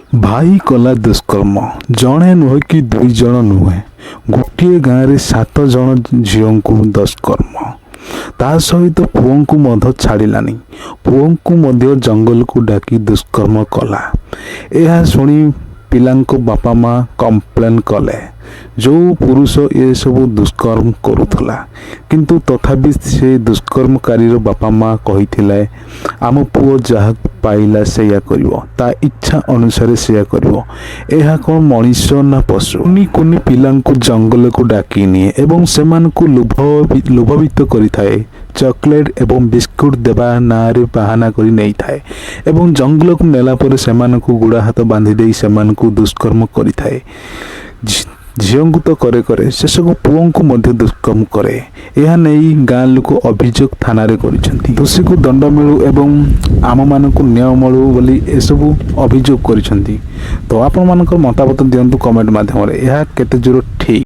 ଭାଇ କଲା ଦୁଷ୍କର୍ମ। ଜଣେ ନୁହେଁ କି ଦୁଇ ଜଣ ନୁହେଁ, ଗୋଟିଏ ଗାଁରେ ସାତ ଜଣ ଝିଅଙ୍କୁ ଦୁଷ୍କର୍ମ। ତା ସହିତ ପୁଅଙ୍କୁ ମଧ୍ୟ ଛାଡ଼ିଲାନି। ପୁଅଙ୍କୁ ମଧ୍ୟ ଜଙ୍ଗଲକୁ ଡାକି ଦୁଷ୍କର୍ମ କଲା। ଏହା ଶୁଣି ପିଲାଙ୍କ ବାପା ମା କମ୍ପ୍ଲେନ୍ କଲେ, ଯେଉଁ ପୁରୁଷ ଏସବୁ ଦୁଷ୍କର୍ମ କରୁଥିଲା। କିନ୍ତୁ ତଥାପି ସେ ଦୁଷ୍କର୍ମକାରୀର ବାପା ମା କହିଥିଲେ, ଆମ ପୁଅ ଯାହା ପାଇଲା ସେଇଆ କରିବ, ତା ଇଚ୍ଛା ଅନୁସାରେ ସେଇଆ କରିବ। ଏହା କ'ଣ ମଣିଷ ନା ପଶୁ? କୁନି କୁନି ପିଲାଙ୍କୁ ଜଙ୍ଗଲକୁ ଡାକି ନିଏ ଏବଂ ସେମାନଙ୍କୁ ଲୋଭାନ୍ୱିତ କରିଥାଏ। ଚକୋଲେଟ୍ ଏବଂ ବିସ୍କୁଟ ଦେବା ନାଁରେ ବାହାନା କରି ନେଇଥାଏ ଏବଂ ଜଙ୍ଗଲକୁ ନେଲା ପରେ ସେମାନଙ୍କୁ ଗୋଡ଼ ହାତ ବାନ୍ଧି ଦେଇ ସେମାନଙ୍କୁ ଦୁଷ୍କର୍ମ କରିଥାଏ। ଝିଅଙ୍କୁ ତ କରେ କରେ, ଶେଷକୁ ପୁଅଙ୍କୁ ମଧ୍ୟ ଦୁଷ୍କର୍ମ କରେ। ଏହା ନେଇ ଗାଁ ଲୋକ ଅଭିଯୋଗ ଥାନାରେ କରିଛନ୍ତି। ଦୋଷୀକୁ ଦଣ୍ଡ ମିଳୁ ଏବଂ ଆମମାନଙ୍କୁ ନ୍ୟାୟ ମିଳୁ ବୋଲି ଏସବୁ ଅଭିଯୋଗ କରିଛନ୍ତି। ତ ଆପଣମାନଙ୍କର ମତାମତ ଦିଅନ୍ତୁ କମେଣ୍ଟ ମାଧ୍ୟମରେ, ଏହା କେତେ ଦୂର ଠିକ୍?